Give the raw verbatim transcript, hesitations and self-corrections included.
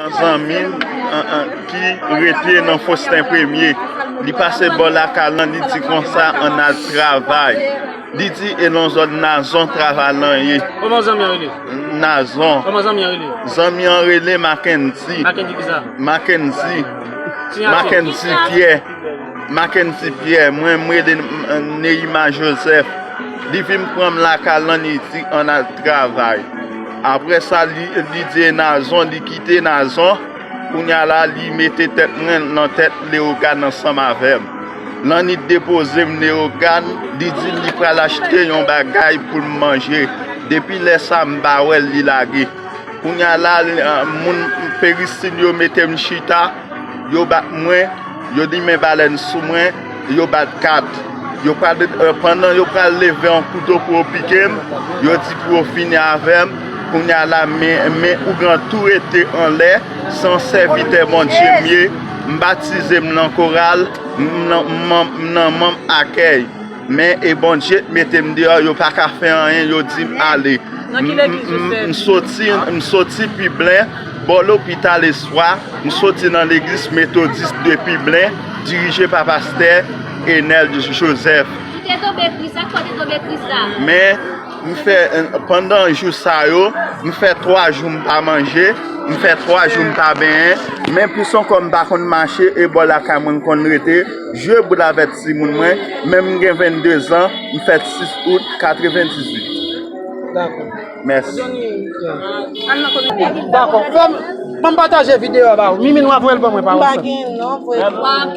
Yon zanmi m, an, an, ki rete nan Fosten Premye, li pase bò lakay lan, li di konsa, ann al travay. Li di e nan zòn Nazon travay lan ye. Kòman zanmi an rele? Nazon. Kòman zanmi an rele? Zanmi an rele Mackendy. Mackendy kisa? Mackendy. Mackendy Pierre. Mackendy Pierre. Mwen, mwen rele Neima Joseph. Li vin pran m lakay lan, li di ann al travay. Apre sa, li, li di e Nazon, li kite Nazon. Kounye a la, li mete tèt mwen nan tèt Leyogàn ansanm avè m. Lannwit depoze m Leyogàn, li di li pral achte yon bagay pou m manje. Depi lè sa, m pa wè l, li lage. Kounye a la, moun Peristil yo mete m chita, yo bat mwen, yo limen balèn sou mwen, yo bat kat. Yo pral, pandan yo pral leve yon kouto pou yo pike m, yo di pou yo fini avè m. Kounye a la, men, men ougan tou rete anlè, se yon sèvitè Bondye m ye, m batize m nan koral, m nan, m nan, m nan manm akèy. Men e Bondye t mete m deyò, yo pa ka fè anyen, yo di m ale. M soti, m soti Piblen, bò lopital Espwa, m soti nan legliz metodis de Piblen, dirije pa pastè Enèl Joseph. Ou te tonbe kri, sa k fè w te tonbe kri sa? Men, m fè, pandan jou sa yo, m fè twa jou m pa manje, m fè twa jou m pa benyen, men plis ankò m pa konn mache, e bò lakay mwen m konn rete, jwe boul avèk timoun mwen, men m gen vennde zan, m fèt sis out katrevendizuit. Dakò. Mèsi. Dakò. Fè m, ban m pataje videyo a ba ou. Mimi, nou ap wè l ban mwen pa WhatsApp.